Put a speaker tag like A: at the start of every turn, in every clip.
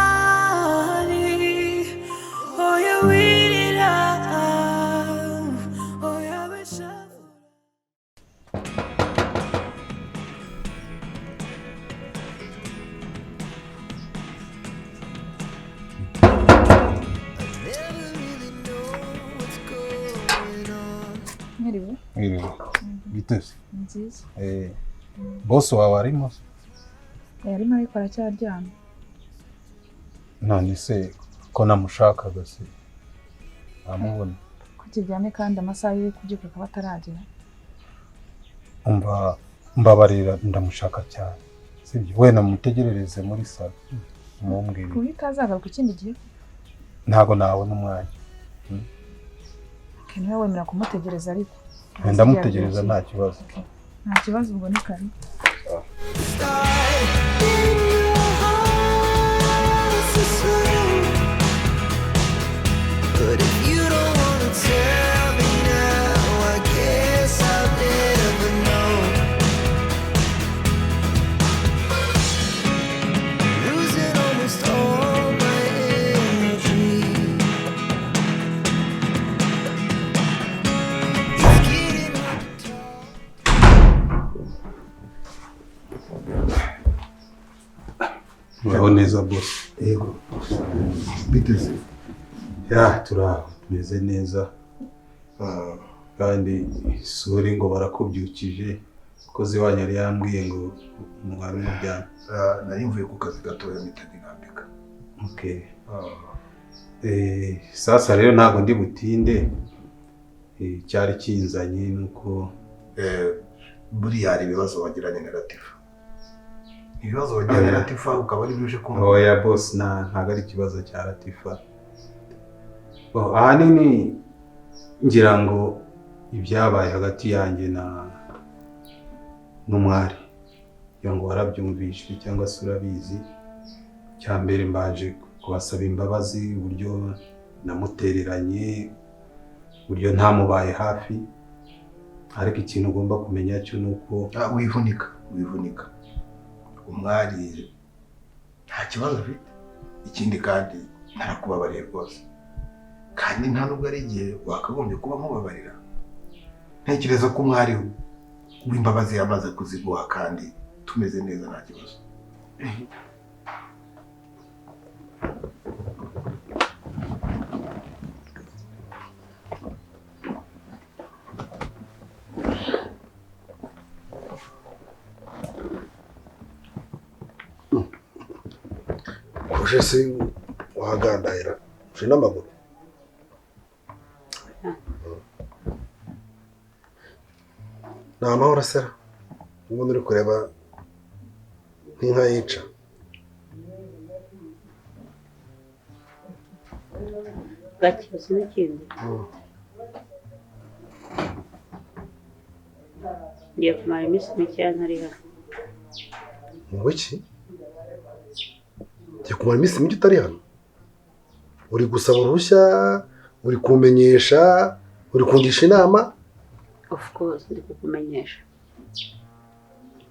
A: Umwari, oya wirira, oya wishavura.
B: Mwiriwe.
C: Mwiriwe. Biteze.
B: Ni nziza.
C: Boss wawe arimo?
B: Yarimo ariko aracyaryamye.
C: None se ko namushakaga se namubona?
B: Ko kiryamye kandi amasaha yo kubyuka akaba ataragera.
C: Umva, mbabarira, ndamushaka cyane, sibyo? Wenda mutegerereze muri salo mumbwire.
B: Ku buryo utazagaruka ikindi gihe?
C: Ntabwo nabona umwanya.
B: Okay, niba wemera kumutegereza ariko.
C: Ndamutegereza, nta kibazo.
B: Okay. Nta kibazo, ubwo ni kare.
A: In your heart so slow. But if you don't wanna tell me now, I guess I'll never know. Losing almost all my energy. It's getting hard to talk.
C: Muraho neza, boss?
D: Yego. Biteze.
C: Ya, turaho, tumeze neza. Kandi isuri ngo barakubyukije, umukozi wanyu yari yambwiye ngo mwari muryamye.
D: Nari mvuye ku kazi gatoya mpita nirambika.
C: Okay. Sasa rero ntabwo ndi butinde. Icyari kinzanye nuko
D: Buriya hari ibibazo wagiranye na Latifa. Ibibazo wagiranye na Latifa ukaba ari byo uje kumva.
C: Oya boss, ntabwo ari ikibazo cya Latifa. Bo, ahanini ngira ngo ibyabaye hagati yanjye na n'umwari, kugira ngo warabyumvishe cyangwa se urabizi. Cya mbere, mbanje kubasaba imbabazi uburyo namutereranye, uburyo ntamubaye hafi. Ariko ikintu ugomba kumenya cyo ni uko
D: Ah, wivunika, wivunika. Umwari nta kibazo afite. Ikindi kandi narakubabariye rwose. Kandi nta nubwo ari igihe wakagombye kuba nkubabarira. Ntekereza ko umwari w'imbabazi yamaze kuziguha kandi tumeze neza, nta kibazo.
E: Uje se wagandahira uje n'amaguru? Ni amahoro asera ubundi uri kureba nk'inka yica.
F: Gakibazo n'ikindi, ngiye kumara iminsi mikeya ntari hano.
E: Ngo iki? Ugiye kumara iminsi mike utari hano? Uri gusaba uruhushya, uri kumenyesha, uri kungisha inama?
F: Of course ndi kukumenyesha.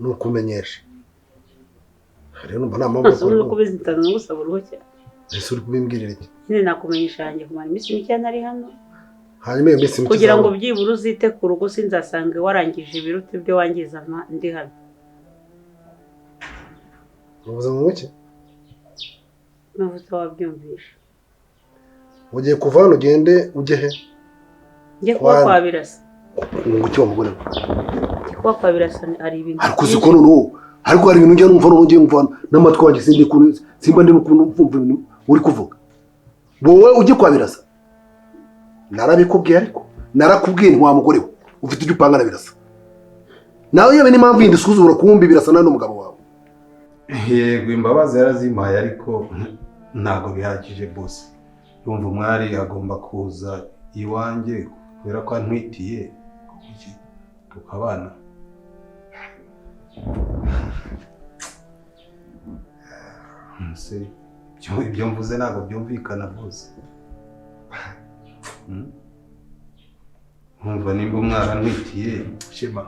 E: Ni ukumenyesha rero, numva nta mpamvu yo
F: Uzi uko
E: kuba.
F: ubizi nitanu no gusaba uruhushya.
E: Ese uri kubimbwirira iki?
F: Nyine nakumenyesha, ngiye kumara iminsi mikeya ntari hano.
E: Hanyuma iyo minsi mike
F: Kugira ngo
E: izaba-
F: byibura uzite ku rugo, sinzasange warangije ibiruta ibyo wangiza ndi hano.
E: Uvuze ngo iki?
F: Navuze wabyumvisha.
E: Ugiye kuva hano ugende ujye he?
F: Njye kuba
E: Kwana.
F: kwa Birasa.
E: Ngo iki wa mugore we?
F: Njye kuba kwa Birasa, hari ibintu
E: Ariko uzi
F: byinshi.
E: ko noneho, ariko hari ibintu njya numva, noneho ngiye numva n'amatwi wanjye sindi kuntu simba ndimo kumva ibintu uri kuvuga. Wowe ujye kwa Birasa? Narabikubwiye, ariko narakubwiye nti wa mugore we, ufite ujya upanga na Birasa nawe, yewe n'impamvu yindi usuzugura kumbi Birasa nawe n'umugabo wawe.
C: Yego, imbabazi yarazimpaye, ariko ntabwo bihagije, boss. Urumva, umwari agomba kuza iwanjye kubera ko antwitiye, tukabana. Se ibyo mvuze ntabwo byumvikana, boss? Nkumva nimba umwana antwitiye.
D: Shema.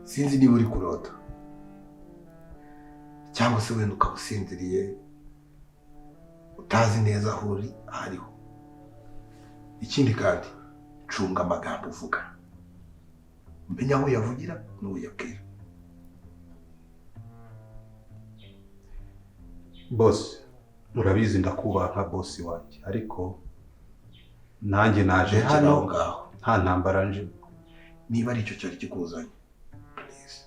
D: Sinzi niba uri kurota cyangwa se wenda ukaba usinziriye utazi neza aho uri ahariho. Ikindi kandi, cunga amagambo uvuga, umenya aho uyavugira n'uwo uyabwira.
C: Boss, urabizi ndakubaha nka boss wanjye, ariko nanjye naje
D: Rekera
C: hano
D: aho ngaho.
C: Nta ntambara nje.
D: Niba ari icyo cyari kikuzanye, please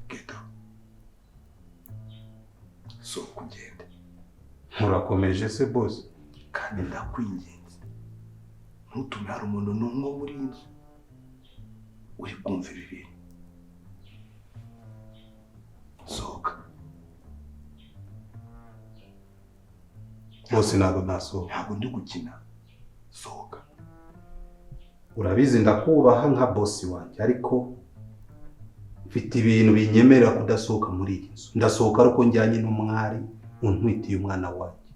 D: get out, sohoka ugende.
C: Murakomeje se boss?
D: Kandi ndakwinginze, ntutume hari umuntu n'umwe wo muri iyi nzu uri bwumve ibi bintu. Sohoka.
C: Boss, ntabwo nasohoka.
D: Ntabwo ndi gukina, sohoka.
C: Urabizi ndakubaha nka boss wanjye, ariko mfite ibintu binyemerera kudasohoka muri iyi nzu. Ndasohoka ariko njyanye n'umwari untwitiye umwana wanjye.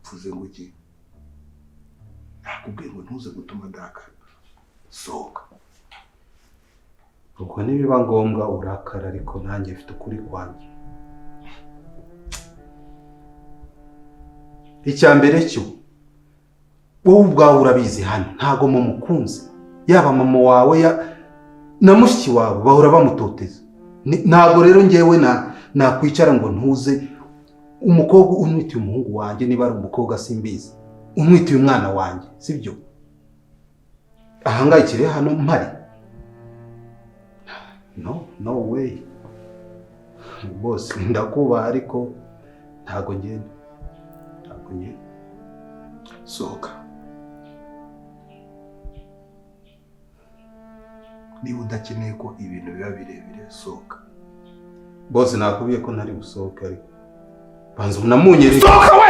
D: Mvuze ngo iki? Nakubwiye ngo ntuze gutuma ndakara. Sohoka.
C: Ubwo nibiba ngombwa urakara, ariko nanjye mfite ukuri kwanjye. Icya mbere cyo, wowe ubwawe urabizi hano ntago mumukunze, yaba mama wawe na mushiki wawe bahora bamutoteza. Ntago rero ngewe nakwicara ngo ntuze umukobwa unwitiye umuhungu wanjye, niba ari umukobwa simbizi, unwitiye umwana wanjye, sibyo? Ahangayikire hano mpari? No, no way. Boss, ndakubaha ariko ntago ngenda. Ntago ngenda.
D: Sohoka. Niba udakeneye ko ibintu biba birebire, sohoka.
C: Boss, nakubwiye ko ntari busohoke, ariko banza unamunyereke.
D: Sohoka we!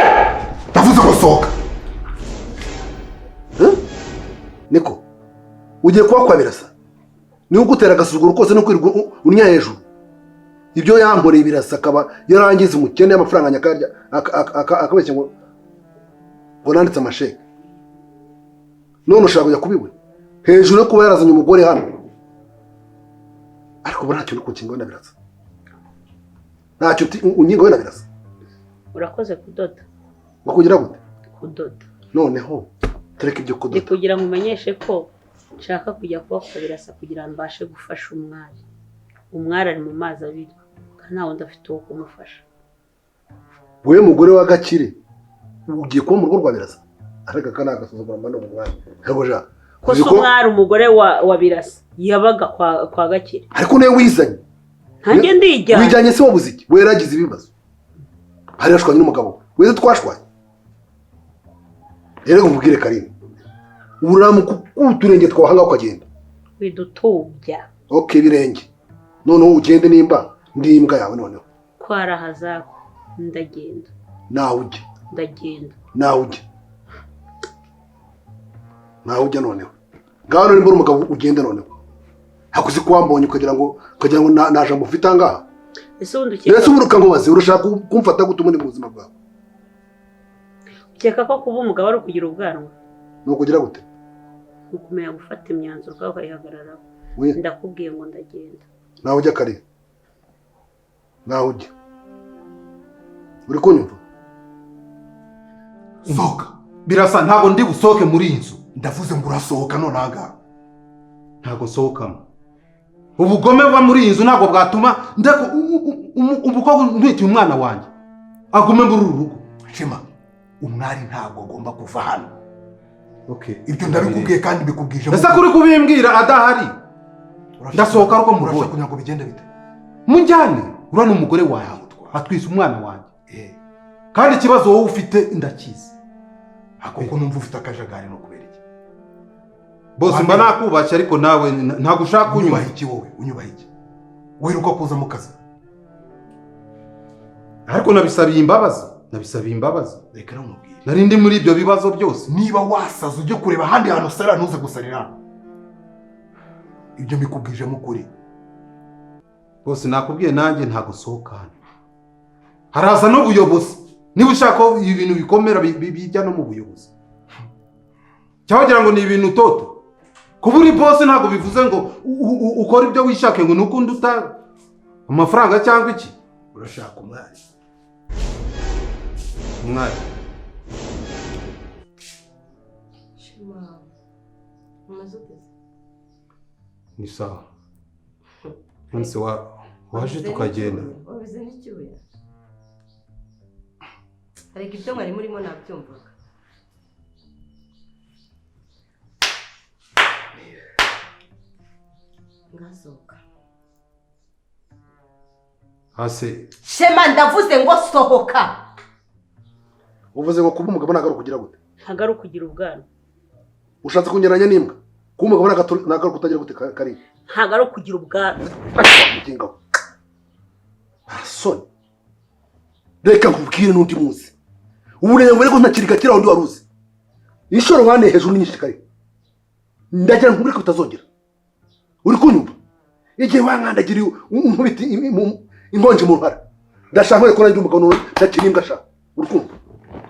D: Ndavuze ngo sohoka.
E: Niko ugiye kuba kwa Birasa, niwe ugutera agasuzuguro kose no kwirirwa unnya hejuru. Ibyo yankoreye Birasa akaba yarangiza umukene y'amafaranga nyakarya akabeshya ngo nanditse amasheke. None ushaka kujya kubiwe hejuru yo kuba yarazanye umugore hano, ariko ubu ntacyo uri kunkinga na Birasa, ntacyo unkinga na Birasa.
F: Urakoze kudoda.
E: Ngo kugira gute?
F: Kudoda.
E: Noneho tureke ibyo kudoda.
F: Ndi kugira ngo umenyeshe ko nshaka kujya kuba kwa Birasa kugira ngo mbashe gufasha umwari. Umwari ari mu mazi abiri kandi nta wundi afite uwo kumufasha.
E: Wowe mugore wa Gakire ugiye kuba mu rugo rwa Birasa? Ariko aka ni agasuzuguro mba n'umwari. Ntabwo ja.
F: Ko se umwari umugore wa Birasa yabaga kwa Gakire.
E: Ariko niwe wizanye.
F: Ntange ndijyanye.
E: Wijyanye se wabuze iki? We yaragize ibibazo. Hari yashwanye n'umugabo. Weze twashwanye. Rero nkubwire Karine, uramuka uturenge twahanga ukagenda.
F: Widutubya.
E: Okay, birenge. Noneho ugende nimba ndi imbwa yawe noneho.
F: Kwarahaza ndagenda.
E: Nawe ujye.
F: Ndagenda.
E: Nawe ujye. Nawe ujya noneho. Ngaho nimba uri umugabo ugende noneho. Hakuzi ko wambonye ukagira ngo naje mufite angaha.
F: Ese ubundi ukeka.
E: Ese ubundi ukankubaze urashaka kumfata gute muri mu buzima bwawe?
F: Ukeka ko kuba umugabo ari ukugira ubwanwa?
E: Ni ukugira gute?
F: Ukumenya gufata imyanzuro ubwawe ukayihagararaho. Ndakubwiye ngo ndagenda.
E: Nawe ujya kare. Nawe ujya. Uri kunyumva?
D: Sohoka.
C: Birasa ntabwo ndi busohoke muri iyi nzu.
D: Ndavuze ngo urasohoka none aha.
C: Ntabwo nsohokamo. Ubugome buba muri iyi nzu ntabwo bwatuma ndako umukobwa untwitiye umwana wanjye agume muri uru rugo.
D: Shema, umwari ntabwo agomba kuva hano.
C: Okay.
D: Ibyo ndabikubwiye kandi bikubwije.
C: Ese kuri kubimbwira adahari? Ndasohoka ariko mubonye.
D: Urashaka kugira ngo bigende bite?
C: Munjyane, uriya ni umugore wawe atwise umwana wanjye. Kandi ikibazo wowe ufite ndakizi.
D: Kuko numva ufite akajagari no kubera iki?
C: Bose mba nakubashye ariko nawe ntabwo ushaka kunyubaha
D: iki wowe? Unyubaha iki? Wiruka kuza mu kazi.
C: Ariko nabisabiye imbabazi, nabisabiye imbabazi.
D: Reka namubwire.
C: Nari ndi muri ibyo bibazo byose.
D: Niba wasaza ujye kureba ahandi hantu usarira ntuze gusarira. Ibyo mbikubwije mu kuri.
C: Bose nakubwiye nanjye ntabwo sohoka hano. Haraza n'ubuyobozi. Niba ushaka ko ibintu bikomera bijya no mu buyobozi. Cyangwa ngo ni ibintu toto. Kuba uri boss ntabwo bivuze ngo ukora ibyo wishake ngo nukundi uta amafaranga cyangwa iki.
D: Urashaka umwari?
C: Umwari.
G: Shema, umaze ute?
C: Ni sawa. Nonse waje tukagenda.
G: Wabize n'icyuya. Ariko ibyo mwari murimo nabyumvaga. Ngasohoka.
C: Hase.
G: Shema ndavuze ngo sohoka.
E: Uvuze ngo kuba umugabo nagaruka kugira gute?
F: Ntagaruka kugira ubwana.
E: Ushatse kunyeranya n'imbwa? Kuba umugabo nagaruka kutagira gute kari?
F: Ntagaruka kugira ubwana.
E: Muginga. Soni. Reka nkubwire n'undi munsi. Uburenganzira ko ntakiri gakira undi waruzi. Inshuro wane hejuru nyinshi kari. Ndagira nkubwire ko utazongera. Uri kunyumva? Igihe wankandagira unkubita inkonje mu ruhara. Ndashaka ko nanjye umugabo ntakiri imbwa sha. Uri kumva?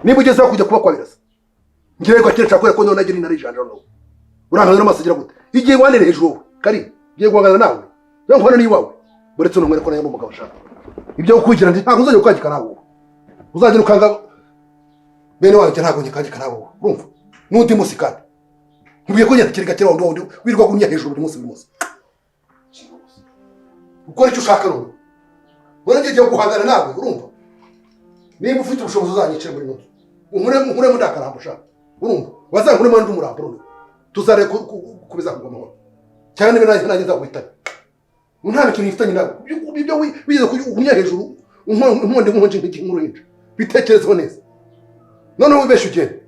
E: Niba ugeze aho kujya kuba kwa Birasa. Ngiye ko akira ko none nagira intare ijana no. Urankana n'amaso agira gute? Igihe wanere hejuru wowe. Kari, ngiye guhangana nawe. Yo nkona ni iwawe. Buretse no nkwereko nanjye umugabo sha. Ibyo kukugira ntabwo uzajya ukangika nawe. Uzajya ukanga bene wanjye ntabwo nyikangika nawe. Urumva? N'undi munsi kandi. Nkubwiye ko ntakiri gakira wundi wirwa gunya hejuru buri munsi buri munsi. Ukora icyo ushaka none. Urangije guhangana nawe, urumva? Niba ufite ubushobozi uzanyicira muri nzu. Unkure mu ndakarambo sha. Urumva? Wazankure mu ndi umurambo none. Tuzare kubiza kugwa amahoro. Cyane niba nanjye nzaguhitana. Nta kintu ifitanye nawe. Ibyo wize kunya hejuru inkonde nkonje nk'uruhinja. Bitekerezeho neza. Noneho wibeshe ugende.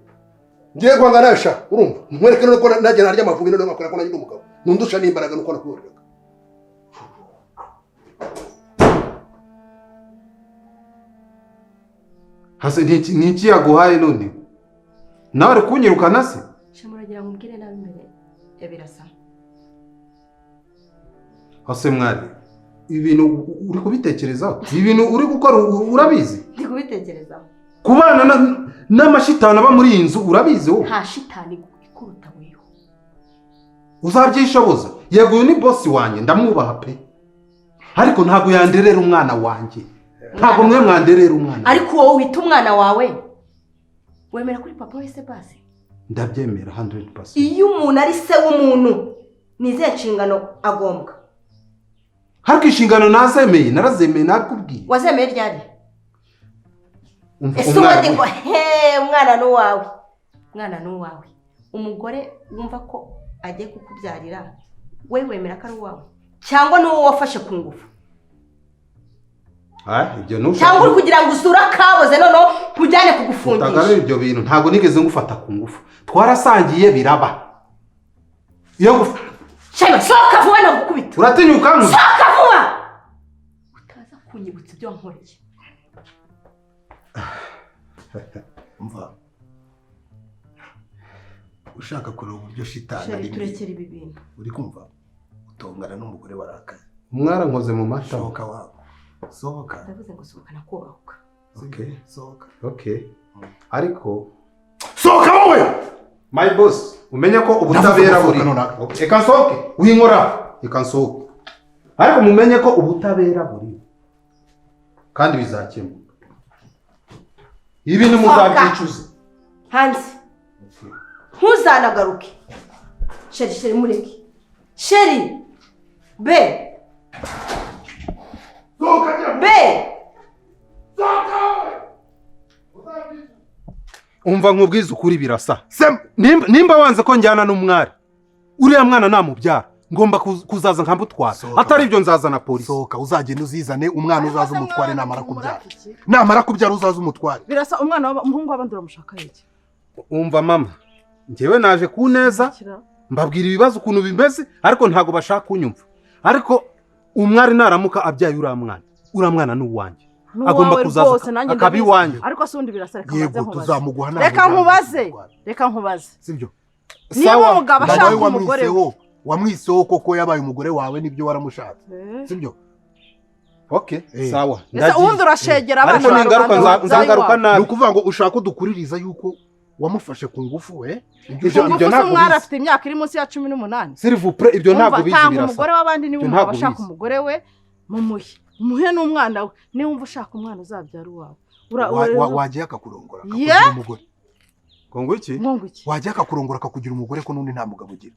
E: Ngiye guhangana nawe sha, urumva? Nkwereke none ko najya narya amavubi none ngakora ko nanjye ndi umugabo. Nundusha n'imbaraga nuko nakuyoreraga.
C: Hase niki yaguhaye none? Nawe ari kunyirukana se?
G: Shema uragira ngo umbwire nabi imbere ya Birasa.
C: Hase mwari, ibintu uri kubitekerezaho? Ibintu uri gukora urabizi?
G: Ndi kubitekerezaho.
C: Kubana n'amashitani aba muri iyi nzu urabizi wowe?
G: Nta shitani ikuruta weho.
C: Uzabyishoboza? Yego uyu ni boss wanjye ndamwubaha pe. Ariko ntabwo yanderera umwana wanjye. Ntabwo mwe mwanderera umwana.
G: Ariko wowe wita umwana wawe wemera kuri papa wese basi?
C: Ndabyemera 100%.
G: Iyo umuntu ari se w'umuntu ni izihe nshingano agombwa?
C: Ariko inshingano nazemeye, narazemeye nakubwiye.
G: Wazemeye ryari? Ese ubundi ngo he umwana n'uwawe. Umwana n'uwawe. Umugore wumva ko agiye kukubyarira we wemera ko ari uwawe cyangwa n'uwo wafashe ku ngufu?
C: Ibyo ntushaka.
G: Cyangwa uri kugira ngo usure akaboze noneho kujyane kugufungisha.
C: Utagarura ibyo bintu ntabwo nigeze ngufata ku ngufu. Twarasangiye biraba. Iyo ngufu.
G: Shema sohoka vuba nagukubita.
C: Uratinyuka nkuzi.
G: Sohoka vuba. Utaza kunyibutsa ibyo wankoreye.
D: Umva. Ushaka kureba uburyo shitani ari.
G: Turekere ibi bintu.
D: Uri kumva? Utongana n'umugore warakaye.
C: Umwara nkoze mu mata.
D: Sohoka wawe. Sohoka.
G: Ndavuze ngo sohoka nakubahuka.
C: Okay.
D: Sohoka.
C: Okay. Ariko
E: sohoka wowe.
C: My boss, umenye ko ubutabera buri. Okay. Eka nsohoke. Winkora. Eka nsohoke. Ariko mumenye ko ubutabera buri. Kandi bizakemuka. Ibintu muzabyicuza.
G: Hanze. Ntuzanagaruke. Sheri sheri mureke. Sheri. Be. Be.
C: Umva nkubwiza ukuri Birasa. Nimba wanze ko njyana n'umwari. Uriya mwana namubyara ngomba kuzaza nkamutwara. Atari ibyo nzaza na polisi.
D: Sohoka uzagenda uzizane umwana uzaza umutware namara kubyara. Namara kubyara uzaza umutware.
H: Birasa umwana w'umuhungu w'abandi uramushaka iki?
C: Umva mama, njyewe naje ku neza mbabwira ibibazo ukuntu bimeze ariko ntago bashaka kunyumva. Ariko umwari naramuka abyaye uriya mwana. Uriya mwana ni uwanjye. Agomba kuzaza akaba iwanjye.
H: Ariko se undi Birasa reka maze nkubaze.
D: Reka
H: nkubaze. Reka nkubaze.
D: Sibyo.
H: Niba umugabo ashaka umugore we
D: wamwiseho koko yabaye umugore wawe nibyo waramushatse. Sibyo.
C: Okay, sawa.
H: Ese ubundi urashegera abana
C: ariko ningaruka nzagaruka nabi.
D: Ni ukuvuga ngo ushaka udukuririza yuko Wamufashe ku ngufu we.
C: Ibyo
H: Ku ngufu
C: ibyo
H: se
C: ntabwo
H: umwari
C: bizi.
H: afite imyaka iri munsi ya 18.
C: S'il vous plaît, ibyo ntabwo
H: Umva,
C: bizi
H: tanga
C: Birasa.
H: umugore w'abandi niba
C: Ibyo
H: umugabo
C: ntabwo
H: ashaka
C: bizi.
H: umugore we, mumuhe. Umuhe n'umwana we. Niba wumva ushaka umwana uzabyara uwawe.
D: Wagiye akakurongora
H: Ye?
D: akakugira umugore.
C: Ngo iki?
H: Ngo iki?
D: Wagiye akakurongora akakugira umugore ko n'undi nta mugabo ugira.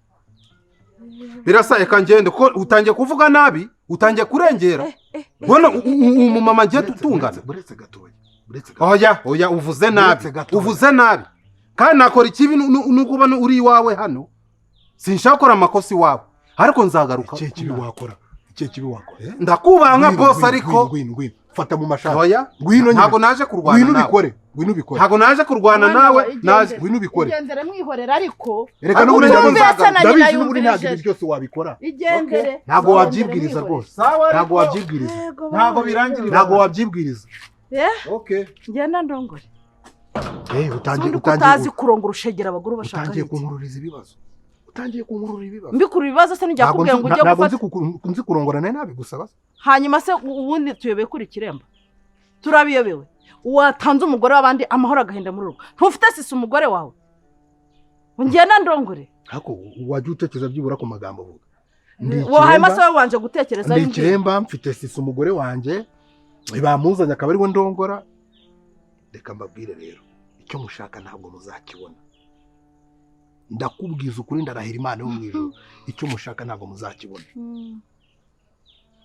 C: Birasa, reka ngende kuko utangiye kuvuga nabi, utangiye kurengera. Ubona umumama ngiye tutungana.
D: Buretse gatoya. Buretse gatoya.
C: Oya, oya, uvuze nabi.
D: Uretse gatoya.
C: Uvuze nabi. Kandi nakora ikibi nukuba uri iwawe hano. Sinshaka gukora amakosa iwawe. Ariko nzagaruka.
D: Ikihe kibi wakora? Ikihe kibi wakora?
C: Ndakubaha nka
D: Ngwino,
C: boss
D: ngwino,
C: ariko.
D: Ngwino, ngwino. Fata mu mashati.
C: Oya.
D: Ngwino nyine.
C: Ntabwo naje kurwana
D: Ngwino
C: nawe.
D: ubikore. Ngwino ubikore.
C: Ntabwo naje kurwana
H: Mwana
C: nawe.
H: wa, igendere.
C: Naje.
D: Ngwino ubikore.
H: Igendere mwihorera ariko.
D: Reka
C: Ariko
D: n'ubundi
C: umenye ko
D: ndabizi
C: nzagaruka.
H: na nyina
D: ndabizi n'ubundi ntabwo
H: yumvirije.
D: ibi byose wabikora.
H: Igendere.
D: Ntabwo
H: Igendere
D: wabyibwiriza
H: mwihorere.
D: rwose.
C: Sawa ariko.
D: Ntabwo wabyibwiriza.
H: Yego,
C: Ntabwo
H: bana.
C: birangirira.
D: Ntabwo wabyibwiriza.
C: Okay.
H: Ngenda ndongore.
D: Utangiye
H: Undi ko utazi
D: utangiye
H: kurongora ushegera abagore ubashaka
D: utangiye
H: iki?
D: kunkururiza ibibazo. Utangiye kunkurura ibibazo.
H: Mbikura ibibazo se nijya
D: Ntabwo
H: kubwira ngo ujye
D: ntabwo
H: gufata.
D: nzi kurongora nawe nabigusaba.
H: Hanyuma se ubundi tuyobeye kuri ikiremba. Turabiyobewe. Watanze umugore w'abandi amahoro agahinda muri rugo. Ntufite sisi umugore wawe. Ngenda ndongore.
D: Ariko wajya utekereza byibura ku magambo uvuga. Ndi
H: Wahaye
D: ikiremba,
H: amasaha wabanje gutekereza
D: ndi ikiremba mfite sisi umugore wanjye bamuzanye akaba ariwe ndongora. Reka mbabwire rero icyo mushaka ntabwo muzakibona. Ndakubwiza ukuri ndarahira Imana yo mu ijuru, icyo mushaka ntabwo muzakibona.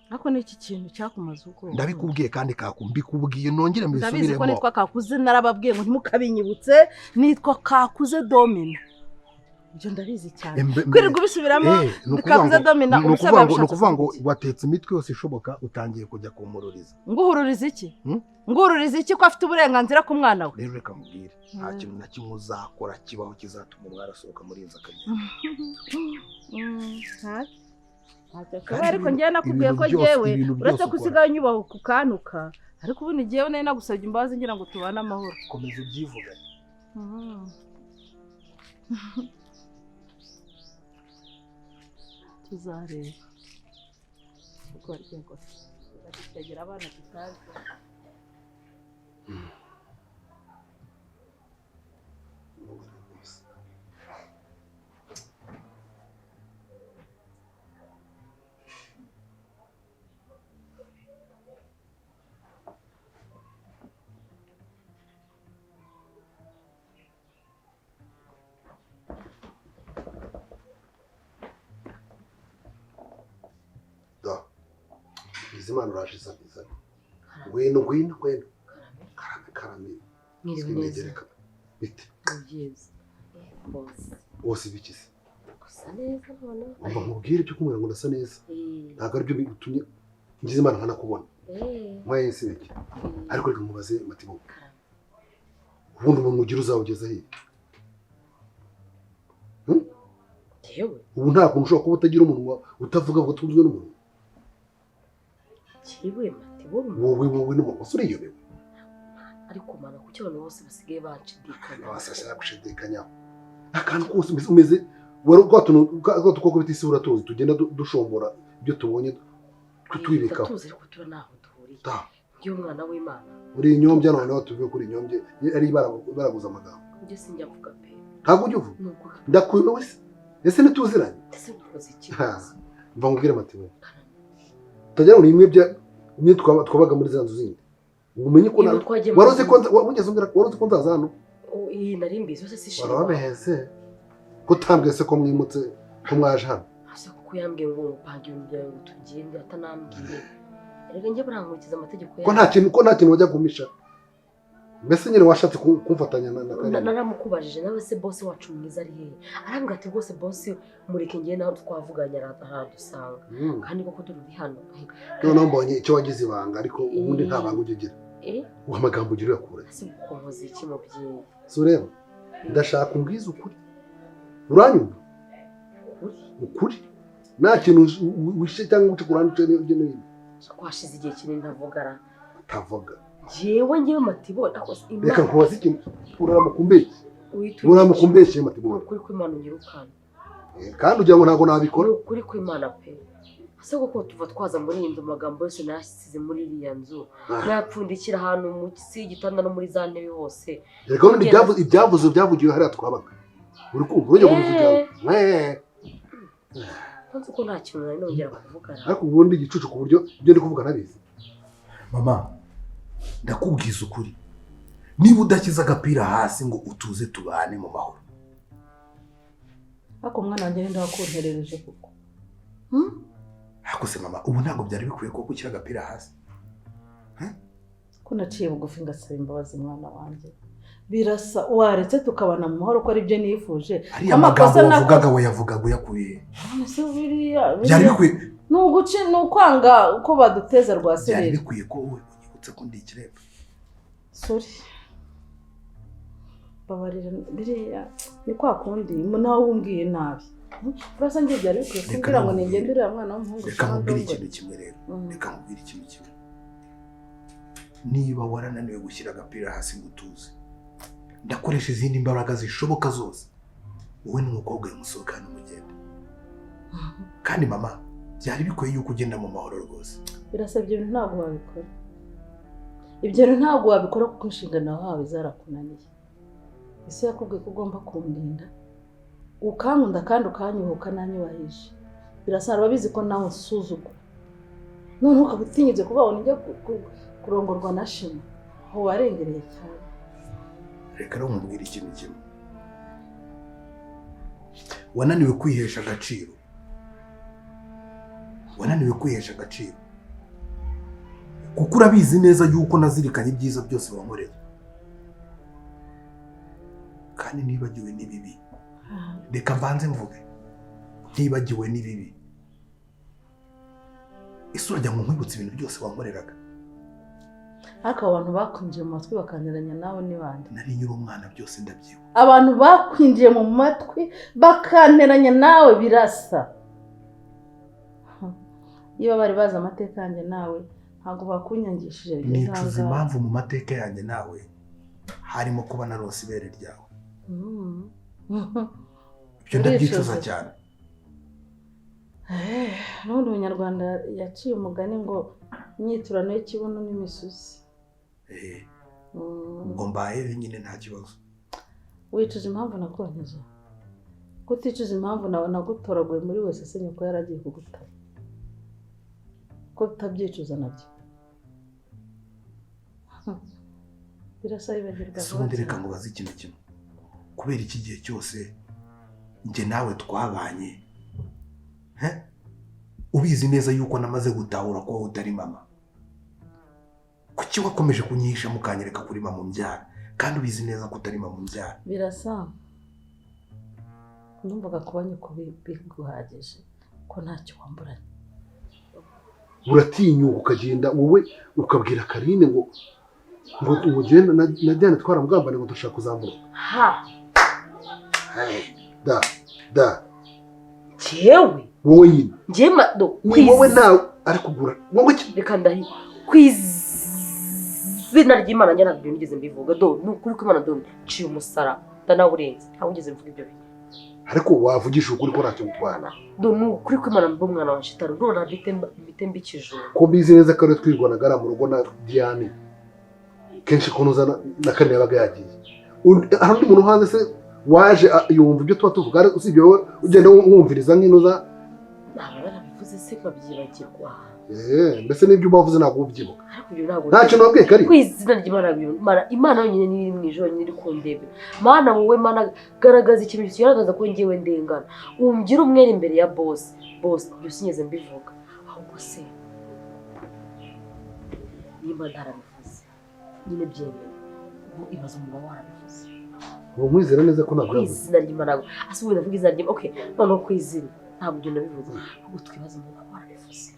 H: Ariko ni iki kintu cyakumaze ubwoba?
D: Ndabikubwiye kandi mbikubwiye nongere
H: Ndabizi ko
D: mbisubiremo.
H: nitwa Kakuze, narababwiye ngo ntimukabinyibutse, nitwa Kakuze Domina. Ibyo ndabizi cyane. Kwirirwa ubisubiramo
D: Ni ukuvuga
H: Kakuze
D: ngo-
H: Domina,
D: ni
H: ubuse
D: ukuvuga ngo- ni
H: babishatse
D: ukuvuga ngo
H: kuvuga iki?
D: watetse imitwe yose ishoboka utangiye kujya kumururiza.
H: Nguhururiza iki?
D: Hmm?
H: Nguhururiza iki ko afite uburenganzira ku mwana we?
D: Rero reka mubwire nta kintu na kimwe uzakora kibaho kizatuma umwari asohoka muri iyi nzu akagenda.
H: Ntacyo
D: Kandi
H: ashoboye ariko njyewe nakubwiye
D: ibintu
H: ko
D: byose-
H: njyewe
D: ibintu
H: uretse
D: byose
H: ko
D: ukora.
H: usigaye unyubaha kukantuka, ariko ubundi njyewe nari nagusabye imbabazi ngira ngo tubane amahoro.
D: Komeza ubyivugane.
H: Tuzareba. Ubwo rwego tuzagira abana tutazi.
E: Da. Bizimana uraje isa. Ngwino ngwino ngwino. Karame karame.
G: Mwiriwe neza.
E: Sintegereka. Bite?
G: Ni byiza. Bose.
E: Wose bikize.
G: Gusa neza noneho.
E: Umva nkubwire ibyo kumbwira ngo ndasa neza. Ntabwo aribyo bitumye ngize Imana nkanakubona. Mwaye si bike. Ariko reka nkubaze Matibo. Ubundi umuntu ugira uzawugeza he?
G: Yewe.
E: Ubu nta kuntu ushobora kuba utagira umunwa utavuga ngo utunzwe n'umunwa.
G: Yewe Matibo.
E: Wowe wowe n'umunwa se uriyobewe.
G: Ariko mana kuki abantu bose basigaye banshidikanya?
E: Abasashaka gushidikanyaho. Akantu kose umeze wari rwa tukoko bita isi uratuzi tugenda dushombora ibyo tubonye twibikaho.
G: Tuzi ariko tuba naho duhuriye.
E: Da.
G: Ngiye umwana w'Imana.
E: Uri inyombya noneho tuvuye kuri inyombye ari baraguza amagambo.
G: Njye sinjya mvuga pe.
E: Ntabwo ujya uvuga.
G: Nubwo
E: Ndakuyobewe se. Ese ntituziranye?
G: ese nkoze iki?
E: Mva nkubwire Matibo. Utagira ngo ni imwe bya imwe twabaga muri za nzu zindi. Umenye ko
G: Ibintu twagiye mu
E: wari uzi ko wigeze umbwira wari uzi ko nzaza hano?
G: Iyi nari mbizi yose si shima.
E: Warababeheze. Ko utambwiye se ko mwimutse ko mwaje hano?
G: Ase kuko yambwiye ngo ngupange ibintu byawe ngo tugende atanambwiye. Erega njye burankurikiza amategeko
E: Ko nta kintu ko nta kintu wajya gumisha. Mbese nyine washatse kumfatanya na Karine.
G: Naramukubajije nawe se boss wacu mwiza ari hehe? Arambwira ati rwose boss mureke ngiye nawe twavuganye aradusanga. Kandi koko turi hano.
E: Noneho mbonye icyo wagize ibanga ariko ubundi nta banga ujya ugira. Uha amagambo ugira uyakura.
G: Ese kuko nkoze iki mubyeyi?
E: Si ureba? Ndashaka umbwize ukuri. Uranyumva? Ukuri. Nta kintu wishe cyangwa uce ku ruhande uce no hino.
G: Twashize igihe kinini ntavugara.
E: Utavuga.
G: Jewe ngewe Matibo
E: Reka nkubaze ikintu uramukumbeshye. Uramukumbeshye Matibo.
G: Ukuri kw'Imana unyirukana.
E: Kandi ugira ngo ntabwo nabikora.
G: Ukuri kw'Imana pe.
I: Ese koko tuva twaza muri iyi nzu amagambo yose nayasize muri iriya nzu nayapfundikira ahantu munsi y'igitanda no muri za ntebe hose.
E: Reka ubundi ibyavuze byavugiwe hariya twabaga. Uri kumva urujya kubivugira.
I: Nzi ko nta kintu nari nongera kuvuga.
E: Ariko ubundi igicucu ku buryo ibyo ndi kuvuga nabizi.
D: Mama, ndakubwiza ukuri. Niba udashyize agapira hasi ngo utuze tubane mu mahoro.
H: Ariko umwana wanjye ninde wakunterereje koko?
D: Ariko se mama, ubu ntabwo byari bikwiye ko ushyira agapira hasi.
H: Ko naciye bugufi ngasaba imbabazi mwana wanjye. Birasa waretse tukabana mu mahoro ko ari byo nifuje.
D: Ariya magambo wavugaga wayavugaga uyakuye.
H: None se biriya
D: byari bikwiye
H: ni ukwanga uko baduteza rwa sereri.
D: Byari bikwiye ko wowe unyibutsa ko ndi ikiremba.
H: Sorry. Babarira biriya ni kwa kundi nawe umbwiye nabi. Urasa ngiye byari bikwiye kumbwira ngo ningende uriya mwana w'umuhungu.
D: Reka nkubwire ikintu kimwe rero. Reka nkubwire ikintu kimwe. Niba warananiwe gushyira agapira hasi ngo utuze, ndakoresha izindi mbaraga zishoboka zose wowe n'umukobwa musohokane mugende. Kandi mama, byari bikwiye yuko ugenda mu mahoro rwose.
H: Birasabye ibintu ntabwo wabikora. Ibyo bintu ntabwo wabikora kuko inshingano wahawe zarakunaniye. Ese yakubwiye ko ugomba kundinda, ukankunda kandi ukanyuhuka nanyubahisha. Birasa urabizi ko nawe usuzugura. None ukaba utinyutse kuba wabona ujya kurongorwa na Shema, aho warengereye cyane.
D: Reka rero nkubwire ikintu kimwe. Wananiwe kwihesha agaciro. Wananiwe kwihesha agaciro. Kuko urabizi neza yuko nazirikanye ibyiza byose wankoreye. Kandi nibagiwe n'ibibi. Reka mbanze mvuge. Ntibagiwe n'ibibi. Ese urajya ngo nkwibutse ibintu byose wankoreraga?
H: Ariko abantu bakwinjiye mu matwi bakaniranya nawe ni bande?
D: Nari nyiri umwana byose ndabyibuka.
H: Abantu bakwinjiye mu matwi bakanteranya nawe birasa. Iyo bari bazi amateka yanjye nawe ntabwo bakunyangishije bigeze aho.
D: Nicuza impamvu mu mateka yanjye nawe harimo kuba narose ibere ryawe. Ibyo ndabyicuza cyane.
H: N'ubundi Umunyarwanda yaciye umugani ngo imyiturano y'ikibuno n'imisuzi.
D: Ubwo mbaye nyine nta kibazo.
H: Wicuza impamvu nakonkeje? Kuticuza impamvu nawe nagutoraguye muri wese se nyoko yaragiye kugutaba. Ko utabyicuza nabyo. Birasa bibagirwa.
D: Ese ubundi reka ngubaze ikintu kimwe. Kubera iki gihe cyose njye nawe twabanye, ubizi neza yuko namaze gutahura ko utari mama. Kuki wakomeje kunyihisha mukanyereka kuri mama umbyara kandi ubizi neza ko utari mama umbyara?
H: Birasa numvaga kuba nyoko biguhagije ko ntacyo wamburanye.
E: Uratinyuka ukagenda wowe ukabwira Karine ngo ngo ugende na Diane twaramugambaniye ngo dushaka kuzamura.
I: Ha.
E: Da da.
I: Jewe
E: wowe nyine.
I: Njye do.
E: Wowe nawe ari kugura. Wowe
I: reka ndahi. Kwizina ry'Imana njye ntabwo nigeze mbivuga do nukuri ko Imana do ciye umusara ndanawurenze ntabwo nigeze mvuga ibyo bintu.
E: Ariko wavugisha ukuri ko ntacyo gutwara.
I: Do nukuri ko Imana mbo mwana wa shitani none mbite mbikijoro.
E: Ko bizi neza ko twirwanaga ari mu rugo na Diane. Kenshi kunoza na Karine yabaga yagiye. Hari undi muntu hanze se waje yumva ibyo tuba tuvuga usibye wowe ugenda wumviriza nk'inoza.
I: Ntabwo narabivuze se nkabyibagirwa.
E: Mbese n'ibyo ubavuze ntabwo ubyibuka.
I: Nta
E: kintu wabwiye Karine.
I: Ku izina ry'Imana Imana yonyine niyo iri mu ijoro nyine iri kundebera. Mana wowe Mana garagaza ikintu kigaragaza ko ngewe ndengana. Umgira umwere imbere ya boss. Boss ibyo sinigeze mbivuga. Ahubwo se niba ntarabivuze nyine byemewe. Ubu ibaze umugabo warabivuze.
E: Ubu nkwizera neza ko ntabwo
I: ku izina ry'Imana ase ubu ndavuga izina ry'Imana okay noneho ku izina ntabwo ibyo nabivuze ahubwo twibaze umugabo warabivuze.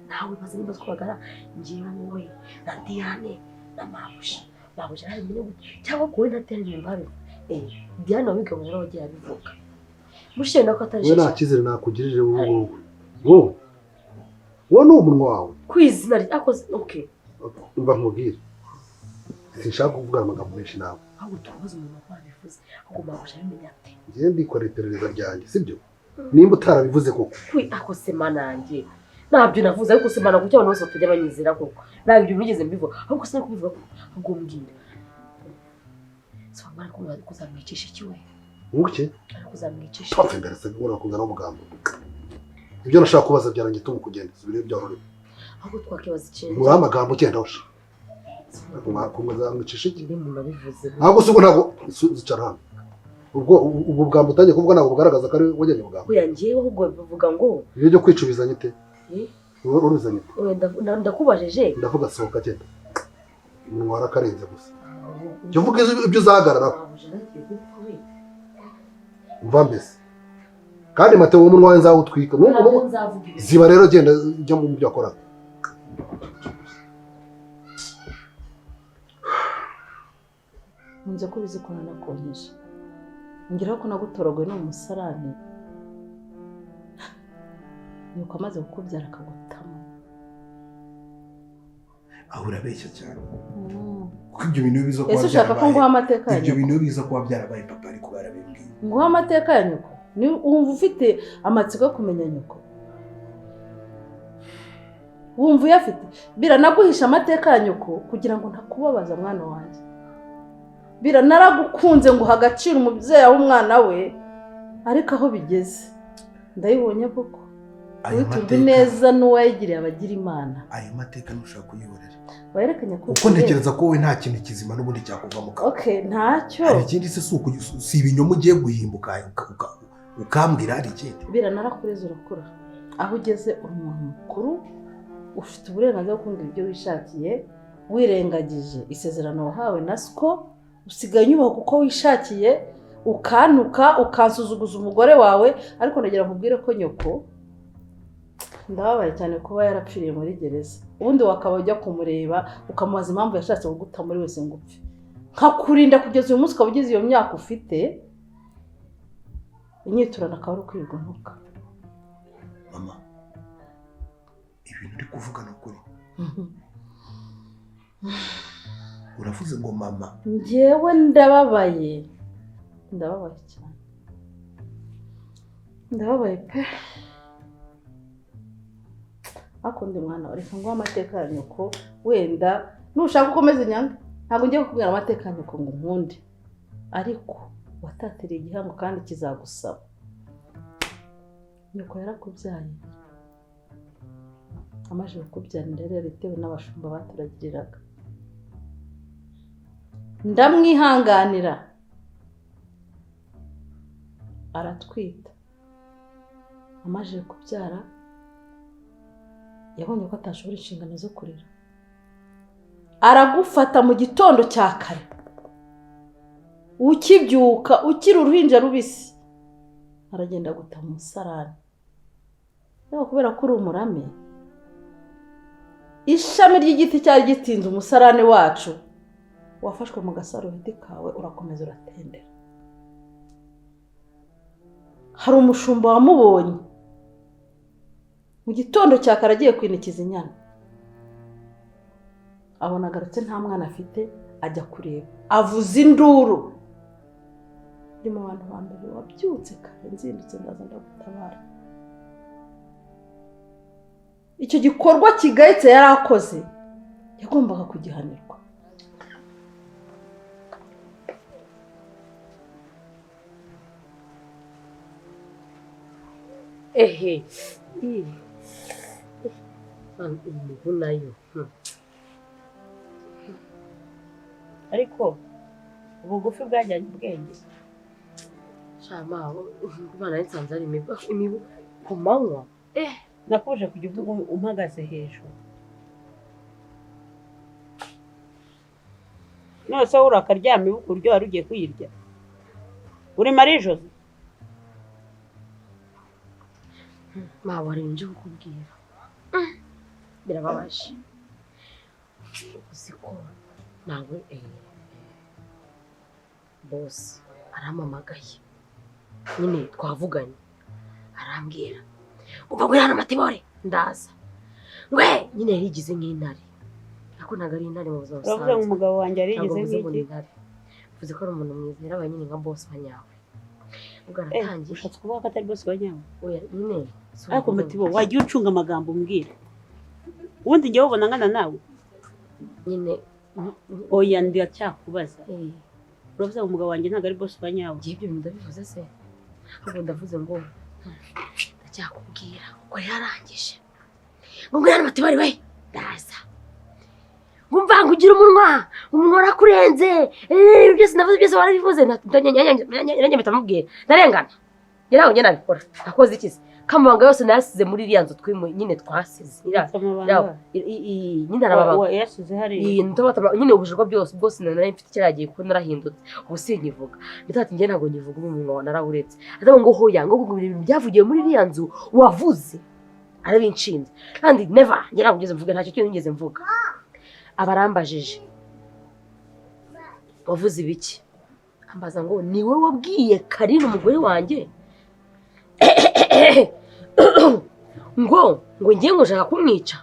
I: Nawe baze niba twabagara ngewe wowe na Diane na Mabusha. Mabusha narabimenye gute cyangwa wowe na Diane ibintu babivuga. Diane wabigabanya nawe wagiye abivuga. Mushiye nako atari
E: Wowe nta cyizere nakugirije wowe. Wowe. Wowe ni umunwa wawe.
I: Ku izina akoze okay.
E: Umva nkubwire. Sinshaka kuvuga amagambo menshi nawe.
I: Ahubwo tubaze umuntu warabivuze ahubwo Mabusha abimenya ate?
E: Ngiye ndikora iperereza ryanjye sibyo? Nimba utarabivuze koko.
I: Kwi ako se manange. Ntabyo navuze ariko se mana kuki abantu bose batajya banyizera koko. Ntabyo ibyo nigeze mbivuga. Ahubwo sinari kubivuga ko ahubwo mbwira. So mara ko kuzamwicisha iki we?
E: Nguke?
I: Ari kuzamwicisha.
E: Topfe mbere se ngora kuzana umugambo. Ibyo nashaka kubaza byarangiye tumu kugenda. Subire ibyo ruri.
I: Ahubwo twakibaza ikintu.
E: Ngura amagambo ugenda usha. Kumwicisha iki?
I: Ndi umuntu wabivuze.
E: Ahubwo se ubwo ntabwo zicara hano. Ubwo ubwo bwambo utangiye kuvuga ntabwo bugaragaza ko ari wajyanye ubwambo.
I: Oya njyewe ahubwo bavuga ngo
E: ibyo byo kwicubizanya ute? Uruzanye ute?
I: Oya ndakubajeje.
E: Ndavuga sohoka genda. Umunwa warakarenze gusa. Jya uvuga ibyo uzahagararaho. Umva mbese. Kandi Mateo umunwa wawe nzawutwika. Ziba rero genda jya mu byo wakoraga.
H: Nkunze kubizi ko nanakonkeje. Ngeraho ko nagutoraguye no mu musarani. Nuko amaze kukubyara akagutamo.
D: Aho urabeshya cyane. Kuko ibyo bintu biza kuba
H: Ese ushaka ko nguha amateka ya nyoko?
D: Ibyo bintu biza kuba byarabaye papa ariko barabimbwiye.
H: Nguha amateka ya nyoko? Ni wumva ufite amatsiko yo kumenya nyoko? Wumva uyafite? Biranaguhisha amateka ya nyoko kugira ngo ntakubabaza mwana wanjye. Bira naragukunze ngo agaciro umubyeyi w'umwana we, ariko aho bigeze ndayibonye koko. Witurwa neza n'uwayigiriye abagira Imana.
D: Ayo mateka ntushaka kuyihorera.
H: Werekanye ko
D: uko ntekereza ko wowe nta kintu kizima n'ubundi cyakuva mu kanwa.
H: Okay, ntacyo.
D: Hari ikindi se si ibinyoma ugiye guhimbuka ukambwira hari ikindi.
H: Bira narakureze urakura. Aho ugeze uri umuntu mukuru ufite uburenganzira bwo kumbwira ibyo wishakiye, wirengagije isezerano wahawe na Siko. Usigaye unyubaha kuko wishakiye, ukantuka ukansuzuguza umugore wawe, ariko ndagira nkubwire ko nyoko ndababaye cyane kuba yarapfiriye muri gereza. Ubundi wakaba ujya kumureba ukamubaza impamvu yashatse kuguta muri wese ngo upfe, nkakurinda kugeza uyu munsi ukaba ugeze iyo myaka ufite, inyiturano akaba ari ukwirirwa ntuka.
D: Mama, ibintu uri kuvuga ni ukuri. Uravuze ngo mama.
H: Njyewe ndababaye. Ndababaye cyane. Ndababaye pe. Akundi mwana reka nguhe amateka ya nyoko, wenda nushaka ukomeze nyange. Ntabwo ngiye kukubwira amateka ya nyoko ngo nkunde. Ariko watatiriye igihango kandi kizagusaba. Nyoko yarakubyaye. Amaze kukubyara rero yaritewe n'abashumba baturagiriraga. Ndamwihanganira aratwita. Amaze kubyara yabonye ko atashobora inshingano zo kurera, aragufata mu gitondo cya kare ukibyuka ukiri uruhinja rubisi, aragenda guta mu musarani. Ariko kubera ko uri umurame, ishami ry'igiti cyari gitinze umusarani wacu wafashwe mu gasarubeti kawe urakomeza uratendera. Hari umushumba wamubonye mu gitondo cya kare agiye kwinikiza inyana, abona agarutse nta mwana afite, ajya kureba avuza induru. Ndi mu bantu ba mbere wabyutse kare nzindutse ndaza ndagutabara. Icyo gikorwa kigayitse yari akoze yagombaga kugihanirwa.
I: Ehe, imibu nayo.
F: Ariko ubugufi bwajyanye ubwenge.
I: Shama, Imana nsanze ari imibu ku manywa.
F: Nakuje kujya uvuga umpagaze hejuru. None se urakaryama ibu ku buryo wari ugiye kuyirya? Uri Marie Jose?
I: Mawe hari ibintu nje kukubwira. Birababaje. Uzi ko nawe boss arampamagaye. Nyine twavuganye. Arambwira umva ngwino hano Matibore, ndaza. Ngwe nyine yarigize nk'intare. Ariko ntabwo ari intare mu buzima busanzwe.
F: Uravuze ngo umugabo wanjye yarigize nk'iki?
I: Mvuze ko ari umuntu mwiza, yarabaye nyine nka boss wa nyawe. Ubwo aratangiye.
F: Ushatse kuvuga ko atari bosi wa nyawe?
I: Oya nyine.
F: Ariko Matibo, wagiye ucunga amagambo umbwira. Ubundi njyewe ubona ngana nawe?
I: Nyine.
F: Oya ndacyakubaza. Uravuze ngo umugabo wanjye ntabwo ari bosi wa nyawe?
I: Ngiye ibyo bintu ndabivuze se? Ahubwo ndavuze ngo ndacyakubwira ko yarangije. Ngo ngwino hano Matibo we, ndaza. Ngo mvanga ugira umunwa, umunwa warakurenze. Byose ndavuze byose warabivuze. Nanjye mpita mubwira. Ndarengana. Njye ntabwo njye nabikora. Nakoze iki se? Kamabanga yose nayasize muri iriya nzu nyine twasize. Nyine arababanga.
F: Yasize hariya.
I: Nyine ubujurwa byose bwose nari mfite kiriya gihe kuko narahindutse. Ubu sinkivuga. Ndetse ati njye ntabwo nkivuga umunwa narawuretse. Atavuga ngo hoya ngo ibintu byavugiye muri iriya nzu wavuze. Arabinshinze. Kandi never njye ntabwo ngeze mvuga ntacyo kintu nigeze mvuga. Abarambajije. Wavuze ibiki? Ambaza ngo ni wowe wabwiye Karine umugore wanjye? Ngo ngiye ngo nshaka kumwica.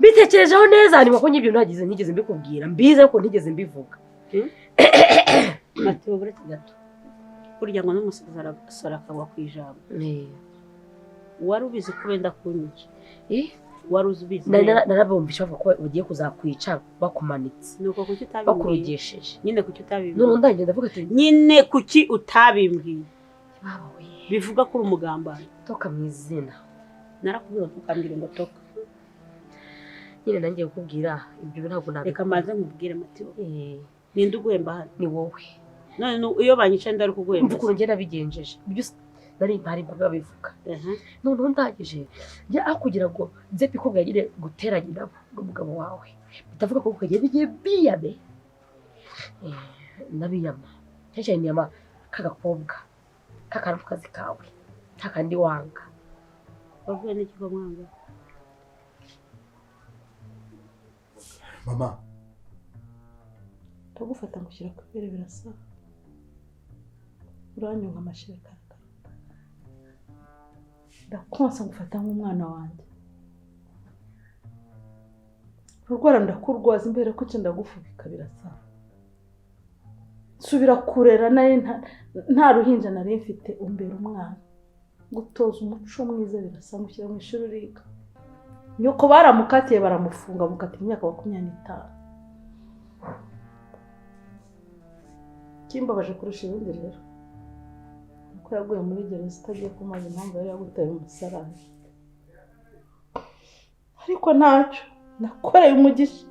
I: Bitekerejeho neza ni ko ngibyo ntagize ntigeze mbikubwira mbize ko ntigeze mbivuga.
F: Matibo buretse gato. Burya ngo n'umusaza arakagwa ku ijambo. Wari ubizi ko wenda kunyica? Wari ubizi?
I: Narabumvisha bavuga ko bagiye kuzakwica bakumanitse.
F: Nuko kuki utabimbwiye?
I: Bakurugesheje.
F: Nyine kuki utabimbwiye?
I: None ndangije ndavuga ati
F: nyine kuki utabimbwiye? Bivuga ko uri umugambanyi.
I: Toka mu izina.
F: Narakubwira ntukambwire ngo toka.
I: Nyine nangiye kukubwira ibyo ntabwo nabikora.
F: Reka manze nkubwire Matibo. Ninde uguhemba hano?
I: Ni wowe.
F: None iyo banyica ndari kuguhemba.
I: Mvuga ukuntu njye nabigenjeje. Ibyo nari mpari babivuga. None ndangije njye aho kugira ngo nze pikobwa yagire guteranya nabo n'umugabo wawe. Bitavuga ko kagiye bigiye biyame. Nabiyama. Cyane niyama kagakobwa. Kakari mu kazi kawe kakandi wanga.
F: Wavuye n'ikigo mwanga.
D: Mama
H: ndagufata ngushyira ku ibere birasa. Uranyonga amashereka. Ndakonsa ngufata nk'umwana wanjye. Urwara ndakurwaza imbere kuki ndagufubika birasa. Subira kurera nari nta ruhinja nari mfite umbera umwana. Gutoza umuco mwiza birasa ngushyira mu ishuri uriga. Nyoko baramukatiye baramufunga mukatira imyaka 25. Kimbabaje kurusha ibindi rero uko yaguye muri gereza itagiye kumaza impamvu yari yagutaye umusarani. Ariko ntacyo nakoreye umugisha.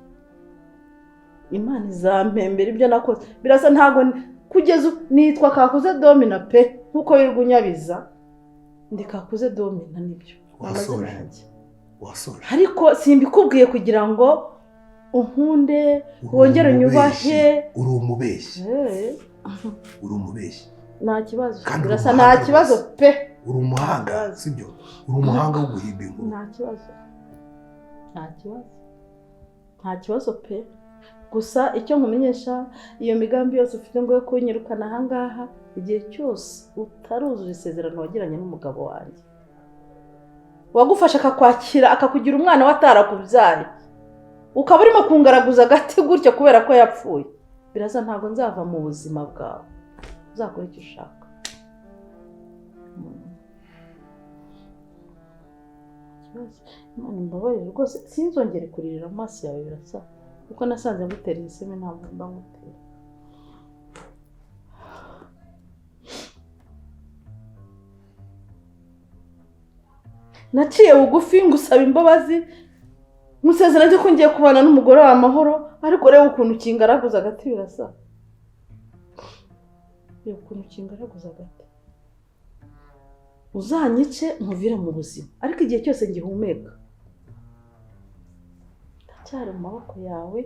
H: Imana izampembera ibyo nakoze. Birasa ntago kugeza nitwa Kakuze Domina pe nkuko wirirwa unyabiza. Ndi Kakuze Domina nibyo.
D: Wasoje. Wasoje.
H: Ariko simbikubwiye kugira ngo unkunde wongere unyubahe.
D: Uri umubeshyi. Uri umubeshyi.
H: Nta kibazo. Birasa nta kibazo pe.
D: Uri umuhanga sibyo? Uri umuhanga wo guhimba inkuru.
H: Nta kibazo. Nta kibazo. Nta kibazo pe. Gusa icyo nkumenyesha iyo migambi yose ufite ngo yo kunyirukana aha ngaha igihe cyose utaruzuza isezerano wagiranye n'umugabo wanjye. Wagufasha akakwakira akakugira umwana watarakubyaye. Ukaba urimo kungaraguza agati gutya kubera ko yapfuye. Birasa ntabwo nzava mu buzima bwawe. Uzakora icyo ushaka. Imana imbabarire rwose sinzongere kuririra amaso yawe birasa. Kuko nasanze ngutera iseme ntabwo mba ngutera. Naciye bugufi ngusaba imbabazi nkusezeranye ko ngiye kubana n'umugore wa amahoro ariko reba ukuntu kingaraguza agati birasa. Reba ukuntu kingaraguza agati. Uzanyice nkuvire mu buzima ariko igihe cyose ngihumeka ndacyari mu maboko yawe.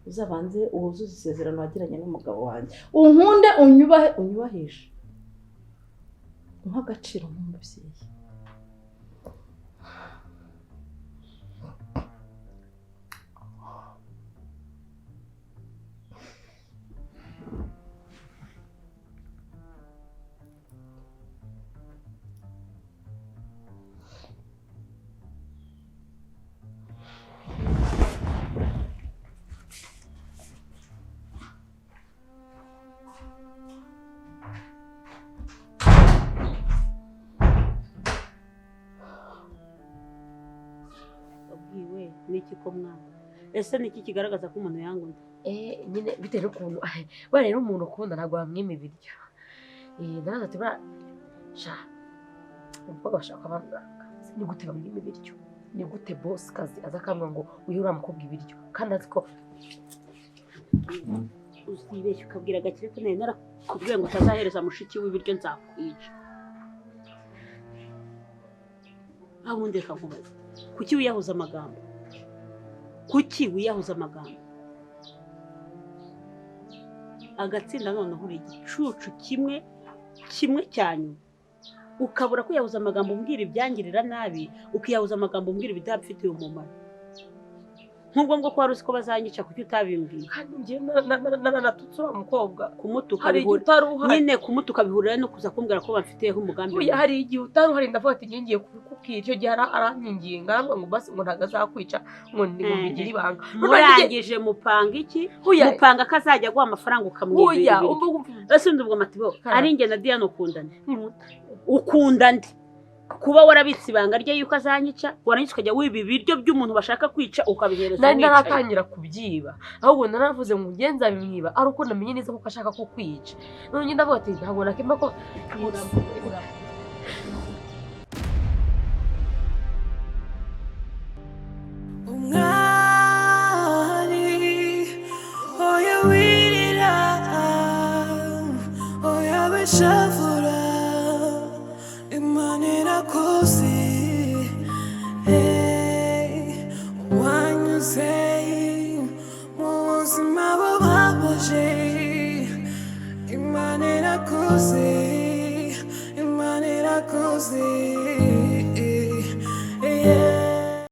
H: Uzabanze uwuzuze isezerano wagiranye n'umugabo wanjye. Unkunde unyubahe unyubahishe. Umpa agaciro nk'umubyeyi.
F: Niki ko mwana? Ese niki kigaragaza ko umuntu yanga undi?
I: Nyine bitewe n'ukuntu buriya rero umuntu ukunda ntabwo wamwima ibiryo. Naraza ati buriya sha umukobwa bashaka bamwanga, ni gute bamwima ibiryo? Ni gute boss kazi aza akambwira ngo uyu uriya mukobwa ibiryo kandi azi ko
F: uzibeshya ukabwira Gakire ko nari narakubwiye ngo utazahereza mushiki w'ibiryo nzakwica. Abundi reka nkubaze, kuki wiyahuza amagambo? Kuki wiyahuza amagambo? Agatsinda noneho uri igicucu kimwe kimwe cya nyuma, ukabura kwiyahuza amagambo umbwira ibyangirira nabi, ukiyahuza amagambo umbwira ibidafitiye umumaro. Nk'ubwo ngo ko wari uzi ko bazanyica, kuki utabimbwiye?
I: Kandi njye naranatutse uriya mukobwa.
F: Kumutuka
I: Hari igihe utari uhari.
F: Nyine kumutuka bihurira no kuza kumbwira ko bamfitiyeho umugambi.
I: Oya, hari igihe utari uhari ndavuga ati ngiye kubikubwira. Icyo gihe arankinginga arambwira ngo basi ngo ntabwo azakwica ngo mbigire ibanga.
F: Murangije mupanga iki? Mupanga ko azajya aguha amafaranga ukamwibira ibiryo. Ese undi ubwo Matibo ari njye na Diane ukundana? Ukunda nde? Kuba warabitse ibanga rye yuko azanyica, warangiza ukajya wiba ibiryo by'umuntu bashaka kwica ukabihereza
I: Nari
F: umwicanyi.
I: naratangira kubyiba, ahubwo naravuze ngo ngenzi nzabimwiba ari uko namenye neza ko ashaka ko kwica. None njye ndavuga ati ntabwo nakemba ko
A: Umwari oya wirira, oya wishavura, Imana irakuzi. Hey, wanyuze mu buzima bubabaje, Imana irakuzi.